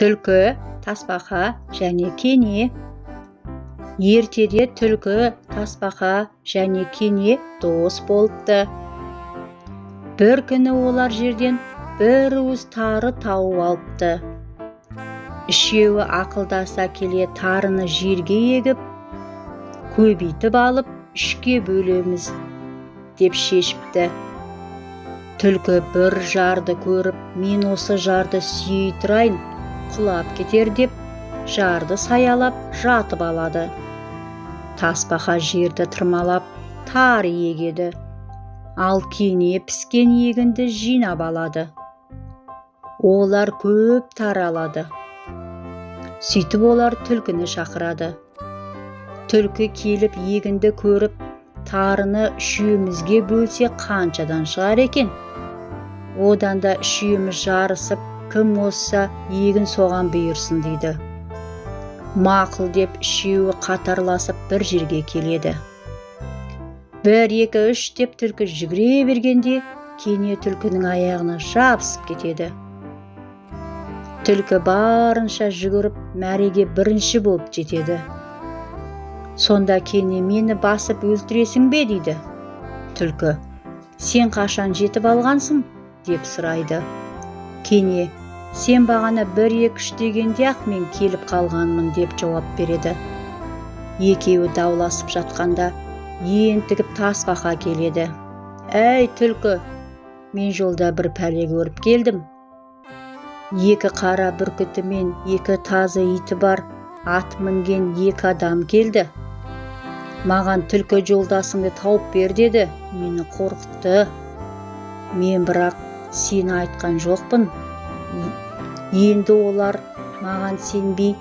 Түлкі, тасбақа және кене. Ертеде түлкі, тасбақа және кене дос болыпты. Бір күні олар жерден бір уыс тары тауып алыпты. Үшеуі ақылдаса келе тарыны жерге егіп, көбейтіп алып, үшке бөлеміз деп шешіпті. Түлкі бір жарды көріп, мен осы жарды сүйей тұрайын, құлап кетер деп, жарды саялап жатып алады. Тасбақа жерді тырмалап, тары егеді. Ал кене піскен егінді жинап алады. Олар көп тары алады. Сөйтіп олар түлкіні шақырады. Түлкі келіп егінді көріп, тарыны үшеумізге бөлсе қаншадан шығар екен? Одан да үшеуміз жарысып, кім озса егін соған бұйырсын дейді. Мақұл деп үшеуі қатарласып бір жерге келеді. 1, 2, 3 деп түлкі жүгіре бергенде кене түлкінің аяғына жабысып кетеді. Түлкі барынша жүгіріп мәреге бірінші болып жетеді. Сонда кене мені басып өлтіресің бе дейді. Түлкі, сен қашан жетіп алғансың деп сұрайды. Кене, сен бағана 1, 2, 3 дегенде-ақ мен келіп қалғанмын деп жауап береді. Екеуі дауласып жатқанда ентігіп тасбақа келеді. Әй, түлкі, мен жолда бір пәле көріп келдім. 2 қара бүркіті мен 2 тазы иті бар ат мінген 2 адам келді. Маған түлкі жолдасыңды тауып бер деді, мені қорқытты. Мен бірақ сені айтқан жоқпын. Енді олар маған сенбей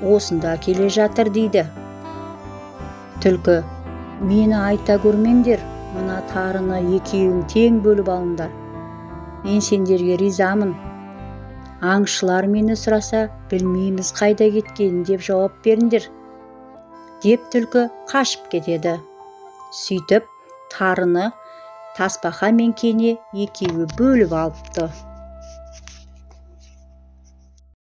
осында келе жатыр дейді. Түлкі, мені айта көрмеңдер, мына тарыны екеуің тең бөліп алыңдар. Мен сендерге ризамын. Аңшылар мені сұраса, білмейміз қайда кеткенін деп жауап беріңдер. Деп түлкі қашып кетеді. Сөйтіп, тарыны тасбақа мен кене екеуі бөліп алыпты.